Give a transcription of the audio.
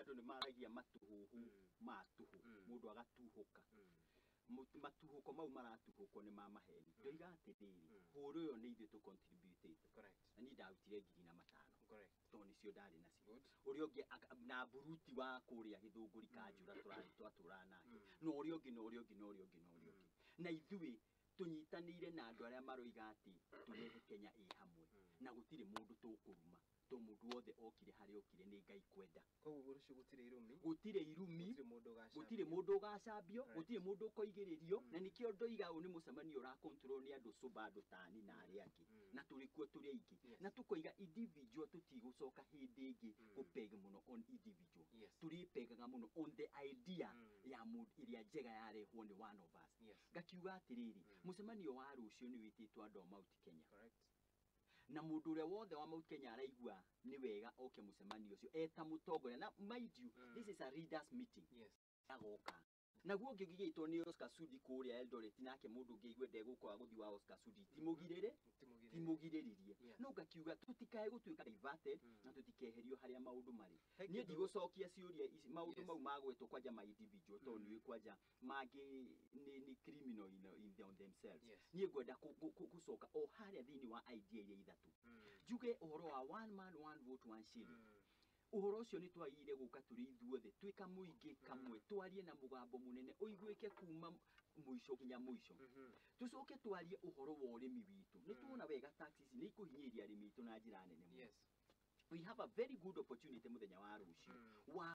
Andũ nĩ maragia matuhuhu ma tũhũ, mũndũ agatuhũka. Matuhũko mau maratuhũkwo nĩ ma maheni. Ndoiga atĩrĩrĩ, hũrũ ĩyo nĩ ithuĩ tũ contributĩte. Na niĩ ndarutire 1,500 tondũ nĩcio ndarĩ nacio. Ũrĩa ũngĩ na buruti wa kũrĩa Gĩthũngũri kanjũra tũrarĩ twatũraga nake, na ũrĩa ũngĩ, na ũrĩa ũngĩ, na ũrĩa ũngĩ, na ũrĩa ũngĩ, na ithuĩ tũnyitanĩire na andũ arĩa maroiga atĩ tũrehe Kenya ĩ hamwe, na gũtirĩ mũndũ tũkũruma to mũndũ wothe okire harĩa okire nĩ Ngai kwenda. Koguo rũciũ gũtirĩ irumi. Gũtirĩ irumi. Gũtirĩ mũndũ ũgacambio. Gũtirĩ mũndũ ũgacambio. Gũtirĩ mũndũ ũkoigĩrĩrio, na nĩkĩo ndoiga ũyũ nĩ mũcemanio ũra control nĩ andũ sober, andũ tani na arĩa angĩ, na tũrĩ kuo tũrĩ aingĩ, na tũkoiga individual tũtigũcoka hĩndĩ ĩngĩ kũpeg mũno on individual. Tũrĩpegaga mũno on the idea ya mũndũ ĩrĩa njega yarehwo nĩ one of us. Ngakiuga atĩrĩrĩ, mũcemanio wa rũciũ nĩ wĩtĩtwo andũ a Mount Kenya, na mũndũ ũrĩa wothe wa Mount Kenya araigua nĩ wega oke mũcemanio ũcio eta mũtongoria, na mind you, this is a leaders meeting. Agoka naguo ũngĩ ũngĩgĩtwo nĩ Oscar Sudi kũrĩa Eldoret, nake mũndũ ũngĩ aigue ndegũkwaga gũthiĩ wa Oscar Sudi, timũgirĩre, timũgirĩrĩrie. No ngakiuga tũtikae gũtuĩka diverted na tũtikeherio harĩa maũndũ marĩ. He Niĩ ndigũcokia ciũria ici maũndũ mau magwetwo kwanja ma individual, tondũ nĩ kwanja mangĩ nĩ criminal in on themselves. Niĩ ngwenda gũcoka o harĩa thĩinĩ wa idea iria ithatũ, njuge ũhoro wa one man, one vote, one shilling. Ũhoro ũcio nĩ twagĩrĩire gũka tũrĩ ithuothe twĩ kamũingĩ kamwe, twarie na mũgambo mũnene ũiguĩke kuma mũico nginya mũico. Tũcoke twarie ũhoro wa ũrĩmi witũ. Nĩ tuona wega tax ici nĩ ikũhinyĩrĩria arĩmi aitũ na njĩra nene mũno. We have a very good opportunity mũthenya wa rũciũ wa